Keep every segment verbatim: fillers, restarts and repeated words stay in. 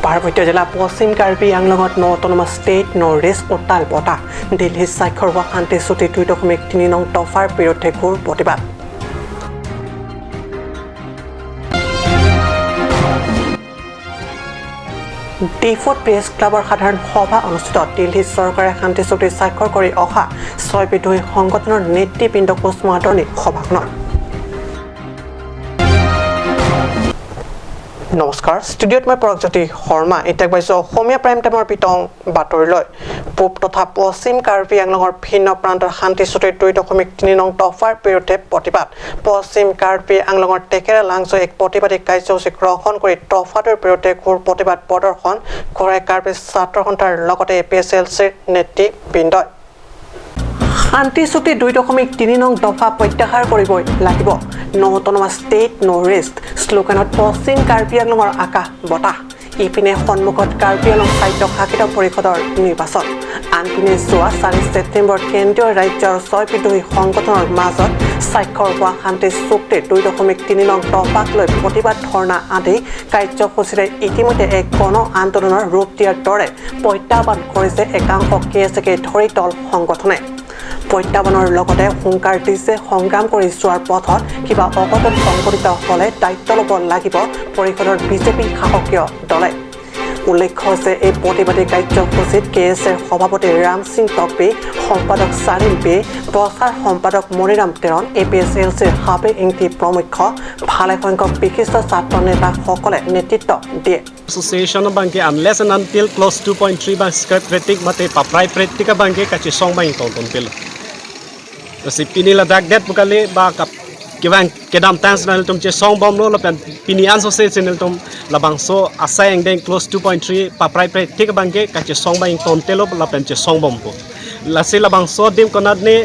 পাৰ্বত্য জিলা পশ্চিম কাৰ্বি আংলঙত ন অট'নমাছ ষ্টেট ন ৰিষ্ট উত্তাল বতাহ। দিল্লীত স্বাক্ষৰ হোৱা শান্তি চুক্তি দুই দশমিক তিনি নং দফাৰ বিৰুদ্ধে ঘোৰ প্ৰতিবাদ। ডিফুত প্ৰেছ ক্লাবৰ সাধাৰণ সভা অনুষ্ঠিত। দিল্লীত চৰকাৰে শান্তি চুক্তি স্বাক্ষৰ কৰি অহা ছয় বিদ্ৰোহী সংগঠনৰ নেতৃবৃন্দক উষ্ম আদৰণি সভাখনত। নমস্কাৰ, ষ্টুডিঅ'ত মই প্ৰজ্যোতি শৰ্মা। এতিয়া আগবাঢ়িছো অসমীয়া প্ৰাইম টাইমৰ বিতং বাতৰিলৈ। পূব তথা পশ্চিম কাৰ্বি আংলঙৰ ভিন্ন প্ৰান্তত শান্তি চুক্তিৰ দুই দশমিক তিনি নং দফাৰ বিৰুদ্ধে প্ৰতিবাদ। পশ্চিম কাৰ্বি আংলঙৰ টেকেৰা লাংচুত এক প্ৰতিবাদী কাৰ্যসূচী গ্ৰহণ কৰি দফাটোৰ বিৰুদ্ধে ঘোৰ প্ৰতিবাদ প্ৰদৰ্শন কৰে কাৰ্বি ছাত্ৰ সন্থাৰ লগতে এ পি এছ এল চিৰ নেতৃবৃন্দই। শান্তি চুক্তি দুই দশমিক তিনি নং দফা প্ৰত্যাহাৰ কৰিবই লাগিব। ন অট'নমাছ ষ্টেট ন ৰিষ্ট শ্লোগানত পশ্চিম কাৰ্বি আংলঙৰ আকাশ বতাহ। ইপিনে সন্মুখত কাৰ্বি আংলং স্বায়ত্তশাসিত পৰিষদৰ নিৰ্বাচন। আনপিনে যোৱা চাৰি ছেপ্টেম্বৰত কেন্দ্ৰীয় ৰাজ্য আৰু ছয় বিদ্ৰোহী সংগঠনৰ মাজত স্বাক্ষৰ হোৱা শান্তি চুক্তিৰ দুই দশমিক তিনি নং দফাক লৈ প্ৰতিবাদ ধৰ্ণা আদি কাৰ্যসূচীৰে ইতিমধ্যে এক গণ আন্দোলনৰ ৰূপ দিয়াৰ দৰে প্ৰত্যাহ্বান কৰিছে একাংশ কে এছ একে ধৰি দল সংগঠনে। প্ৰত্যাহ্বানৰ লগতে হুংকাৰ দিছে সংগ্ৰাম কৰি যোৱাৰ পথত কিবা অঘটন সংঘটিত হ'লে দায়িত্ব ল'ব লাগিব পৰিষদৰ বিজেপি শাসকীয় দলে। উল্লেখ্য যে এই প্ৰতিবাদী কাৰ্যসূচীত কে এছ এৰ সভাপতি ৰাম সিং তকবি, সম্পাদক চালিম বে, প্ৰচাৰ সম্পাদক মণিৰাম তেৰণ, এ পি এছ এল চিৰ হাবি ইংতি প্ৰমুখ্য ভালেসংখ্যক বিশিষ্ট ছাত্ৰ নেতাসকলে নেতৃত্ব দিয়ে। Association abangke unless and until clause two point three abang script pretik mate paprai pretik abangke kachesong abang ingtongtong pelo. Lasi pini ladak det pu kali ba kap kevang kedamtang si nelitum chesong bomlo lapen pini anso se si nelitum labangso asai angdeng clause two point three paprai pretik abangke kachesong abang ingtontelo lapen chesong bompo. Lasi labangso adim konatne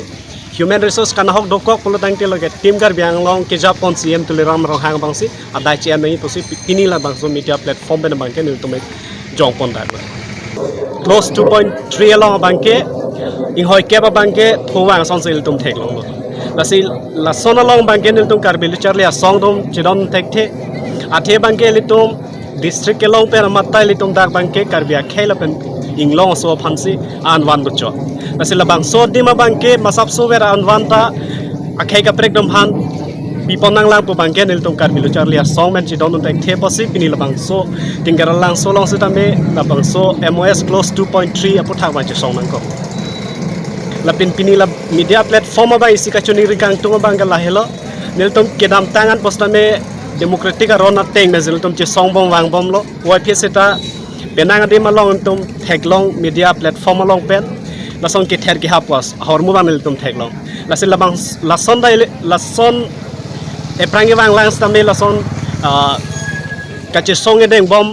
human resource kanahok dokok pulo tangte lake Team Karbi Anglong kejapon C E M Tuliram Ronghang abangsi adai che-en nangji pusi pi-, pini labangso media platform pen abangke nelitum jongpon dak. Clause two point three along abangke inghoi kep abangke thuvang asonsi ilitum theklonglo. Lasi lason along abangke nelitum Karbi Lo Charli Asong atum chedon thekthe. Athe abangke ilitum district kelong pen amat ta ilitum dak abangke Karbi akhei lapen inglong aso aphansi anvan bucho. Lasi labangso adim abangke masapso ver anvan ta akhei kaprek atum aphan pipon nanglang pu abangke nelitum Karbi Lo Charli Asong pen chedon un thekthe pusi pini labangso Tingkara Langso along sitame labangso M O S clause two point three aputhak abang chesong nangkok. Lapen pini la media platform abang isi kachoningri kangtung abangke lahelo. Nelitum kedamtang an pusitame democratic aron ateng pen nelitum chesong bom vang bomlo. Puvoiphit seta penang adim along nelitum theklong media platform along pen lason kether kehap pu ahormu abang nelitum theklong. Lasi labang lason dai lason ephrang kevang lang sitame lason, ah, kachesong edeng bom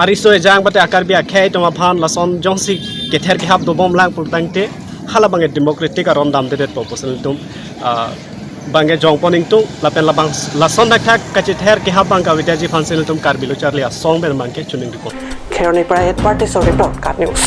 ariso ejang bate a-Karbi akhei atum aphan lason jongsi kether kehap dobom lang pulo tangte hala abangke democratic aron damdedetpo pusi nelitum, ah, abangke jongpon ingtung lapen labang lason dakthak kachether kehap abang kavedetji aphansi nelitum Karbi Lo Charli Asong pen abangke choningri pon. Kheroni para Ed Partis report, KAT News.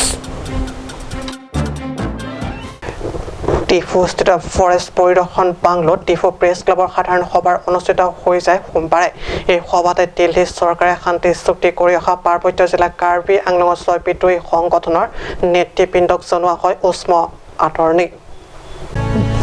Diphu state of forest পৰিদৰ্শন বাংলোত ডিফু প্ৰেছ ক্লাবৰ সাধাৰণ সভাৰ অনুষ্ঠিত হৈ যায় সোমবাৰে। এই সভাতে দিল্লী চৰকাৰে শান্তি চুক্তি কৰি অহা পাৰ্বত্য জিলা কাৰ্বি আংলঙৰ ছয় বিদ্ৰোহী সংগঠনৰ নেতৃবৃন্দক জনোৱা হয় উষ্ম আদৰণি।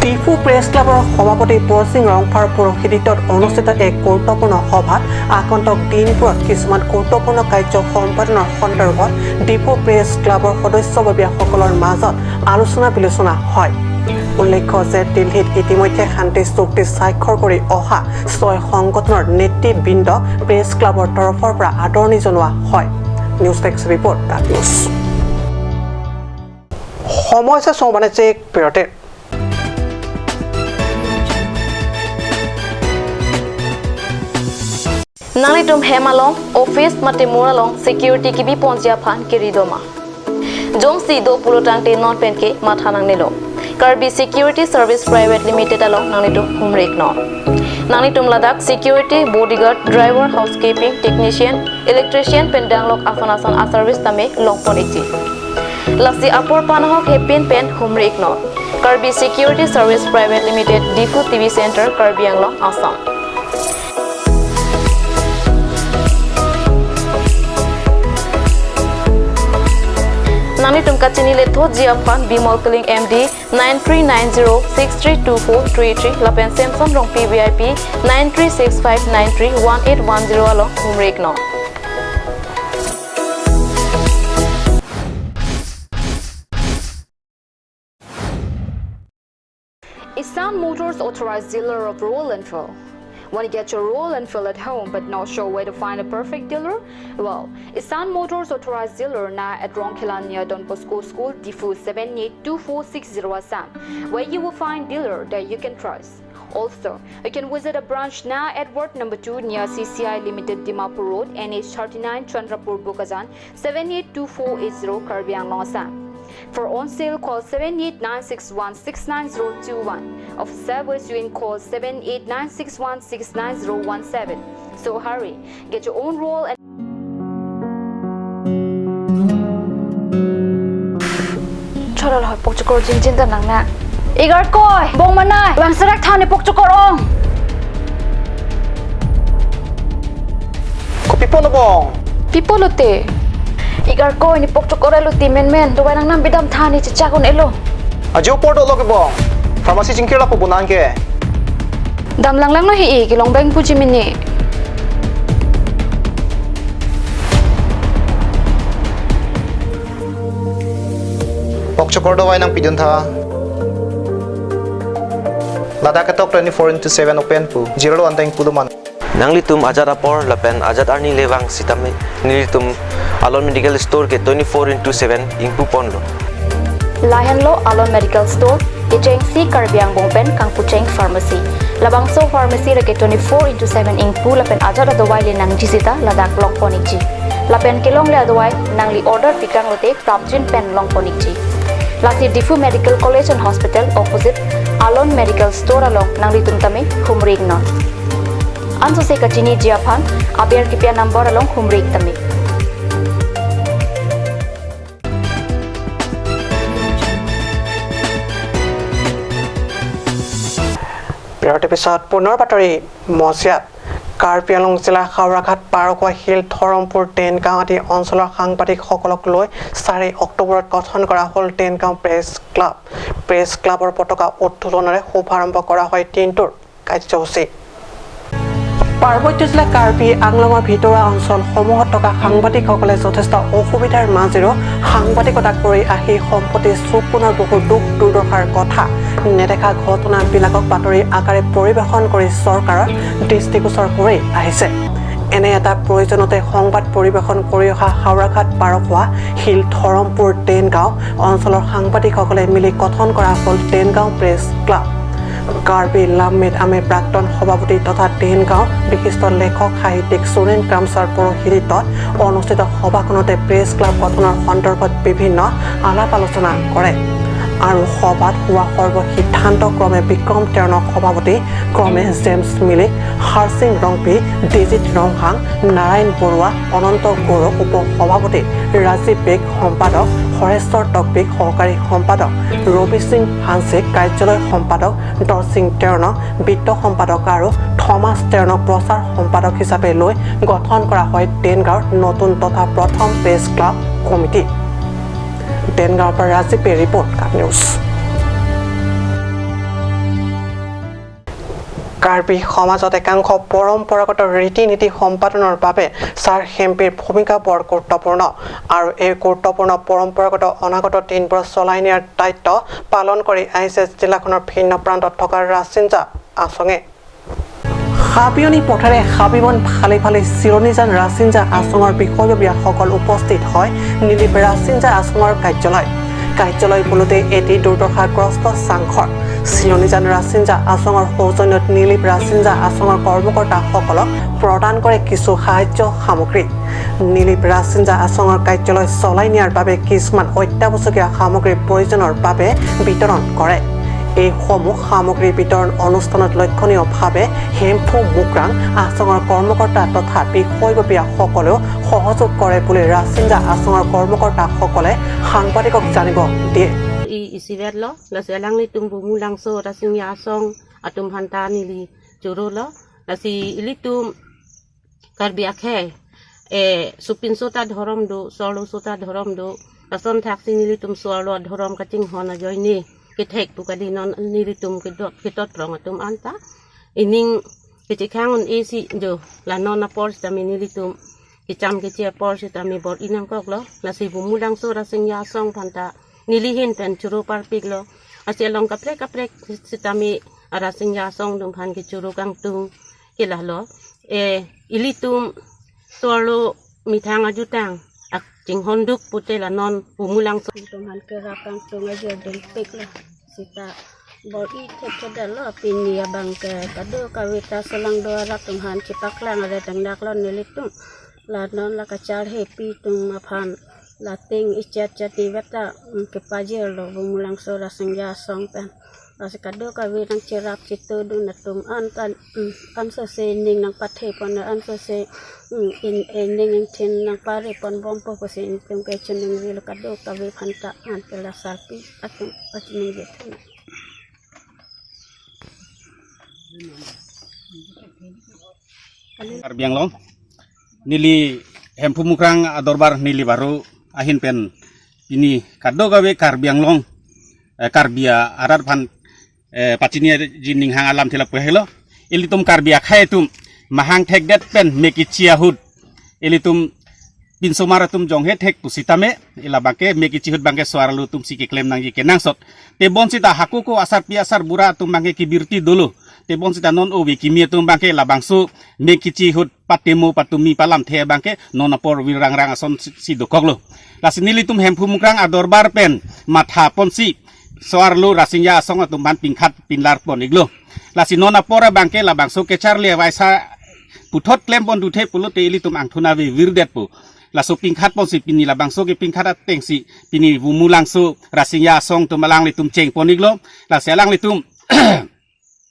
ডিফু প্ৰেছ ক্লাবৰ সভাপতি বৰসিং ৰংফাৰ পুৰোহিতত অনুষ্ঠিত এক গুৰুত্বপূৰ্ণ সভাত আগন্তুক দিনবোৰত কিছুমান গুৰুত্বপূৰ্ণ কাৰ্য সম্পাদনৰ সন্দৰ্ভত ডিফু প্ৰেছ ক্লাবৰ সদস্যববীয়াসকলৰ মাজত আলোচনা বিলোচনা হয়। উল্লেখ্য যে দিল্লীত ইতিমধ্যে শান্তি চুক্তি স্বাক্ষৰ কৰি অহা ছয় সংগঠনৰ নেতৃবৃন্দ প্ৰেছ ক্লাবৰ তৰফৰ পৰা আদৰণি জনোৱা হয়। News desk report, the news. সময় হৈছে ছয় বাজে এক বিৰতিৰ। Nanglitum hem along, office mate mur along security kebi ponji aphan kiri doma? Jongsi do pulo tangte non penke matha nangnelo. Karbi Security Service Private Limited along nanglitum humri iknon. Nanglitum ladak security, bodyguard, driver, housekeeping, technician, electrician pen danglok ason ason a-service tame longpon ikji. Lasi apor panahok hepin pen humri iknon. Karbi Security Service Private Limited, Diphu T V Center, Karbi Anglong, Assam. Nanglitum kachini lethotji aphan Bimol Killing M D nine three nine zero six three two four three three lapen Samson Rongpi V I P nine three six five nine three one eight one zero along humri iknon. Isan Motors authorized dealer of Royal Enfield. Want to get your Royal Enfield at home but not sure where to find a perfect dealer? Well, Isan Motors authorized dealer now at Rongkhela near Don Bosco School, Diphu seven eight two four six zero Assam, where you will find dealer that you can trust. Also, you can visit a branch now at Ward number two near C C I Limited, Dimapur Road, N H thirty-nine, Chandrapur, Bokajan, seven eight two four eight zero, Karbi Anglong, Assam. For on sale, call seven eight nine six one six nine zero two one. Of service, you can call seven eight nine six one six nine zero one seven. So hurry, get your own Royal and Chorol hoi pokchokor jinjin ta nang na. Igarkoi, bong manai, bang serak thani pokchokor ong. Kopi pon bong? Pipo lote. Igarkoi, ne pokchokor elo ti menmen, dovai nangnam bidam thani chechak un-elo. Ajo apor dolo ke bong. Pharmacy chingkir lapu bonang ke. Dam langlanglo he-i, kelong beng puji mini. Pokchokor dovai nangpidun tha. Ladak ketok twenty-four into seven open pu. Zero lo anteng pulo man. Nanglitum ajat apor lapen ajat arni le vang sitame nelitum Alon Medical Store ke twenty-four into seven ingpu ponlo. Lahenlo Alon Medical Store, kechengsi Karbi angbong pen kangpucheng pharmacy. Labangso pharmacy lake twenty-four into seven ingpu lapen ajat adovai le nangji sita ladak long pon ikji. Lapen kelongle adovai nangli order pikang lote prapjin pen long pon ikji. Lasi Diphu Medical College and Hospital opposite Alon Medical Store along nanglitum tame humri iknon. Ansose kachiniji aphan aber kipi-a number along humri ik tame. বিৰতিৰ পিছত পুনৰ বাতৰি মজিয়াত। কাৰ্বি আংলং জিলাৰ হাওৰাঘাট পাৰখোৱা হিল ধৰমপুৰ টেনগাঁও আদি অঞ্চলৰ সাংবাদিকসকলক লৈ চাৰি অক্টোবৰত গঠন কৰা হ'ল টেনগাঁও প্ৰেছ ক্লাব। প্ৰেছ ক্লাবৰ পতাকা উত্তোলনেৰে শুভাৰম্ভ কৰা হয় দিনটোৰ কাৰ্যসূচী। পাৰ্বত্য জিলা কাৰ্বি আংলঙৰ ভিতৰুৱা অঞ্চলসমূহত থকা সাংবাদিকসকলে যথেষ্ট অসুবিধাৰ মাজেৰেও সাংবাদিকতা কৰি আহি সম্প্ৰতি চকুৰ আগৰ বহু দুখ দুৰ্দশাৰ কথা, নেদেখা ঘটনাবিলাকক বাতৰি আকাৰে পৰিৱেশন কৰি চৰকাৰৰ দৃষ্টিগোচৰ কৰি আহিছে। এনে এটা প্ৰয়োজনতে সংবাদ পৰিৱেশন কৰি অহা হাওৰাঘাট পাৰখোৱা হিল ধৰমপুৰ টেনগাঁও অঞ্চলৰ সাংবাদিকসকলে মিলি গঠন কৰা হ'ল টেনগাঁও প্ৰেছ ক্লাব। কাৰ্বি লাম্মিত আমে প্ৰাক্তন সভাপতি তথা টেনগাঁও বিশিষ্ট লেখক সাহিত্যিক সুনীল কামছাৰ পৌৰোহিত্যত অনুষ্ঠিত সভাখনতে প্ৰেছ ক্লাব গঠনৰ সন্দৰ্ভত বিভিন্ন আলাপ আলোচনা কৰে আৰু সভাত হোৱা সৰ্বসিদ্ধান্ত ক্ৰমে বিক্ৰম তেৰণক সভাপতি, ক্ৰমে জেমছ মিলি, হাৰসিং ৰংপি, ডিজিত ৰংহাং, নাৰায়ণ বৰুৱা, অনন্ত গৌড় উপ সভাপতি, ৰাজীৱ বেগ সম্পাদক, হৰেশ্বৰ টকপিক সহকাৰী সম্পাদক, ৰবি সিং হানছে কাৰ্যালয় সম্পাদক, দৰসিং তেৰণক বিত্ত সম্পাদক আৰু থমাছ তেৰণক প্ৰচাৰ সম্পাদক হিচাপে লৈ গঠন কৰা হয় টেনগাঁৱৰ নতুন তথা প্ৰথম প্ৰেছ ক্লাব কমিটি। টেনগাঁৱৰ পৰা ৰাজীৱ পে ৰিপৰ্ট, কাম নিউজ। কাৰ্বি সমাজত একাংশ পৰম্পৰাগত ৰীতি নীতি সম্পাদনৰ বাবে চাৰ হেম্পিৰ ভূমিকা বৰ গুৰুত্বপূৰ্ণ আৰু এই গুৰুত্বপূৰ্ণ পৰম্পৰাগত অনাগত দিনবোৰ চলাই নিয়াৰ দায়িত্ব পালন কৰি আহিছে জিলাখনৰ ভিন্ন প্ৰান্তত থকা ৰাছিঞ্জা আছঙে। হাবিয়নী পথেৰে হাবিবন ফালি ফালি চিলনীজান ৰাছিঞ্জা আছঙৰ বিষয়ববীয়াসকল উপস্থিত হয় নিলিপ ৰাছিঞ্জা আছঙৰ কাৰ্যালয়। কাৰ্যালয় বুলতে এটি দুৰ্দশাগ্ৰস্ত চাংঘৰ। চিলনীজান ৰাছিঞ্জা আছঙৰ সৌজন্যত নিলিপ ৰাছিঞ্জা আছঙৰ কৰ্মকৰ্তাসকলক প্ৰদান কৰে কিছু সাহায্য সামগ্ৰী। নিলিপ ৰাছিঞ্জা আছঙৰ কাৰ্যালয় চলাই নিয়াৰ বাবে কিছুমান অত্যাৱশ্যকীয় সামগ্ৰী প্ৰয়োজনৰ বাবে বিতৰণ কৰে। এইসমূহ সামগ্ৰী বিতৰণ অনুষ্ঠানত লক্ষণীয়ভাৱে হেম্ফু মুকৰাং আছঙৰ কৰ্মকৰ্তা তথা বিষয়ববীয়াসকলেও সহযোগ কৰে বুলি ৰাছিঞ্জা আছঙৰ কৰ্মকৰ্তাসকলে সাংবাদিকক জানিব দিয়ে। I isivet lo, lasi alanglitum Bumulangso Rasinja Asong atum aphanta neli choro lo, lasi ilitum Karbi akhei, eh, supinso ta dhorom do, soloso ta dhorom do, Lason thaksi nelitum so-arlo adhorom kachinghon ajoine kethek pu kali non nelitum kedot ketot rong atum anta ining kachingthang un-e si jo la non apor sitame nelitum kecham keche apor sitame bor-i nangkoklo. Lasi Bumulangso Rasinja Asong aphanta neli ahin pen choro parpiklo. Lasi along kaprek kaprek sitame Rasinja Asong atum aphan kechoro kangtung ke lahelo. Eh, ilitum so-arlo methang ajutang akchinghon duk pute la non Bumulangso atum aphan kerap kangtung ajo dengpiklo. Sita bor-i thekthedetlo, pini abang ke kadokave ta solangdo arat atum aphan chepaklang aret dangdaklo nelitum. La non la kacharhepi atum aphan la ting ichat chat ni veta, mm, kepajirlo Bumulangso Rasinja Asong pen. Lasi kadokave nangcherap chetudun atum an tan, mm, ansose ning nangpathepon ansose, mm, in, eh, ning ingthin nangpareponbompo pusi nelitum ke chiningrilo kadokave aphanta an ke la sarpi atum pachiningri thuna. Karbi Anglong, neli Hemphu Mukrang adorbar neli baro ahin pen pini kadokave Karbi Anglong, eh, Karbi arat aphan, eh, pachini jining hang alam thila pehelo. Ilitum Karbi akhei atum mahang thekdet pen me kechi ahut ilitum pinsomar atum jonghe thek pusitame, ila abangke me kechi ahut abangke so-arlo atum si keklem nangji kenangsot. Tebon sita hako ko asarpi asarbura atum abangke kebirti dolo. Tebon sita non ove kimi atum abangke labangso me kechi ahut patemo patumi palamthe abangke non apor vir rangrang ason si, si dokoklo. Lasi nelitum Hemphu Mukrang adorbar pen mathaponsi so-arlo Rasinja Asong atum aphan pingkhat pinlarpon-iklo. Lasi non apor abangke labangso kacharli avaisa puthot klempon duthe pulote ilitum angthun ave virdetpo. Laso pingkhatponsi pini labangso ke pingkhat atengsi pini Bumulangso Rasinja Asong atum alanglitum chengpon-iklo. Lasi alanglitum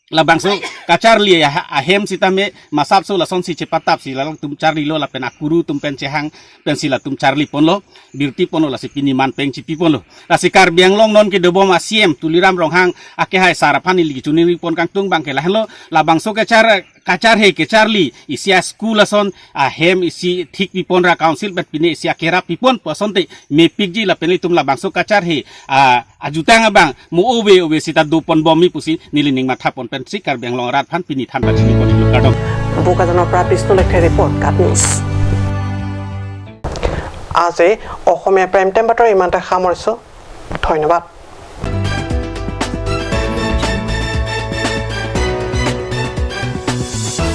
labangso kacharli ah-, ahem sitame masapso lasonsi chepatapsi alangtum charlilo lapen akuru atum pen chehang pensi latum charliponlo, birtiponlo, lasi pini man peng chipiponlo. Lasi Karbi Anglong non kedobom a-C M Tuliram Ronghang akehai sar aphan ili chiningripon kangtung abangke lahenlo, labangso kachar kacharhe kacharli isi a-school ason ahem isi thik pipon ra council bet pine isi akerap pipon pu asonte mepikji lapen ilitum labangso kacharhe, ah, ajutang abang mo ove ove sita doponbomji pusi neli ning mathapon pensi Karbi Anglong arat aphan pini than pachinipon-iklo, kardom. Bokajan-or pra Bishnu Lekthe report, KAT News. Aje Ohomia Prime Time bator imante hamorso. Dhonyobad.